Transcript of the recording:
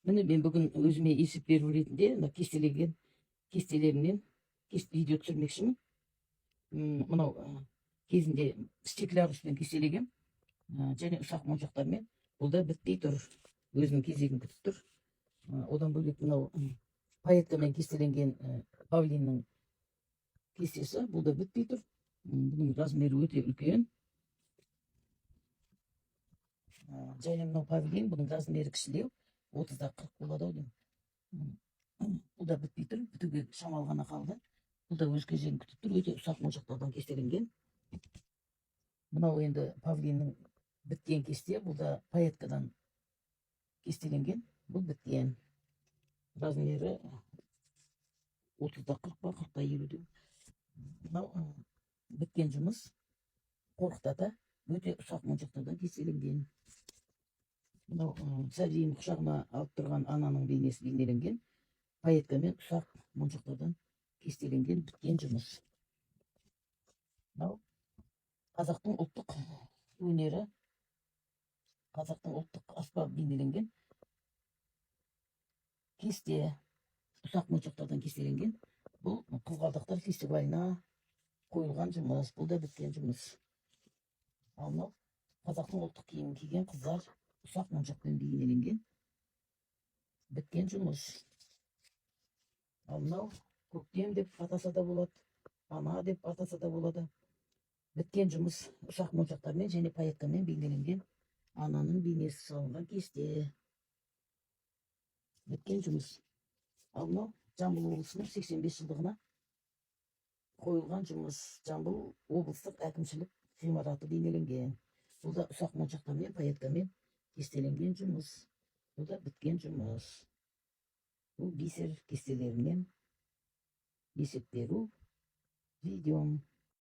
Міне, мен бүгін өзіме есеп беру ретінде мына кестелеген кестелерімнен видео түсірмекшімін. Мынау кезінде стекляруспен кестелегем және ұсақ моншақтармен. Бұл да бітпей тұр, өзінің кезегін күтіп тұр. Одан бөлек мынау пайеткамен кестеленген павлиннің кестесі, бұл да бітпей тұр. Бұның размері өте үлкен. Және мынау павлин, бұның размері кішілеу, 30-да 40 болады ау деймін. Бұл да бітпей тұр, бітуге шамалы ғана қалды. Бұл да өз кезегін күтіп тұр, өте ұсақ моншақтардан кестеленген. Мынау енді павлиннің біткен кесте, бұл да пайеткадан кестеленген, бұл біткен. Размері 30-да 40 па, 40-та 50 деймін. Мынау біткен жұмыс, Қорқыт ата, өте ұсақ моншақтардан кестеленген. Мынау сәбиін құшағына алып тұрған ананың бейнесі бейнеленген, пайеткамен ұсақ моншақтардан кестеленген біткен жұмыс. Мынау қазақтың ұлттық өнері, қазақтың ұлттық аспабы бейнеленген кесте, ұсақ моншақтардан кестеленген. Бұл Қызғалдақтар фестиваліне қойылған жұмыс, бұл да біткен жұмыс. Ал мынау қазақтың ұлттық киімін киген қыздар, ұсақ моншақпен бейнеленген біткен жұмыс. Ал мынау көктем деп атаса да болады, ана деп атаса да болады, біткен жұмыс, ұсақ моншақтармен және пайеткамен бейнеленген ананың бейнесі салынған кесте, біткен жұмыс. Ал мынау Жамбыл облысының 85 жылдығына қойылған жұмыс, Жамбыл облыстық әкімшілік ғимараты бейнеленген. Бұл да ұсақ моншақтармен, пайеткамен кестеленген жұмыс, бұл да біткен жұмыс. Бұл бисер кестелерінен есеп беру видеом.